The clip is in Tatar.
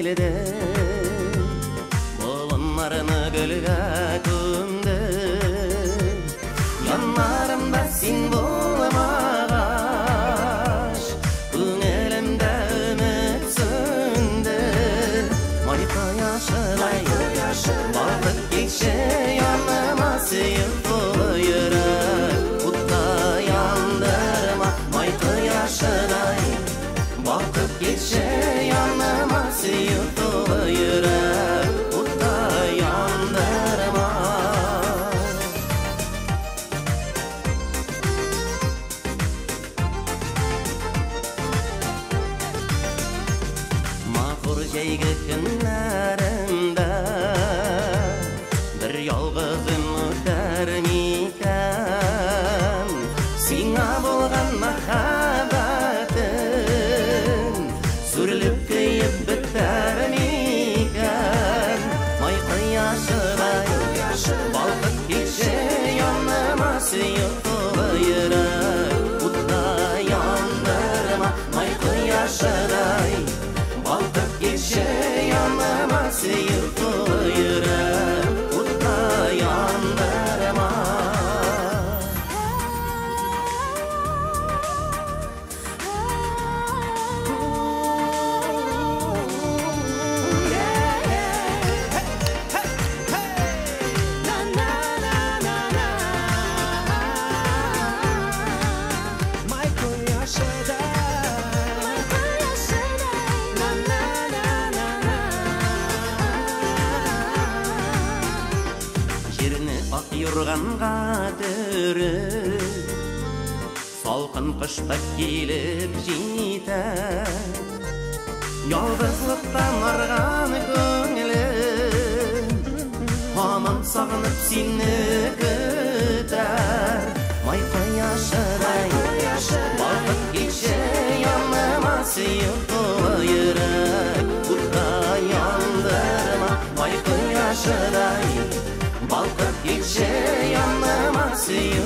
Килде, болыннарны гөлгә күмде. Яннарымда син булмагач, күңелемдә өмет сүнде. Май кояшыдай балкып килче яныма, сөю тулы йөрәк утта яндырма. Май кояшыдай балкып килче яныма, сөю тулы йөрәк утта яндырма. Матур җәйге көннәрендә бер ялгызым үтәр микән? Сиңа булган мәхәббәтем сүрелеп көеп бетәр микән? Май кояшыдай балкып килче яныма, сөю тулы йөрәк утта яндырма. Май кояшыдай балкып килче яныма, сөю тулы йөрәк утта яндырма. Май кояшыдай. Җирне ак юрганга төреп, салкын кышта килеп җитә. Ялгызлыктан арган күңелем һаман сагынып сине көтә. Май кояшыдай балкып килче яныма, сөю тулы йөрәк утта яндырма. Май кояшыдай балкып килче яныма, сөю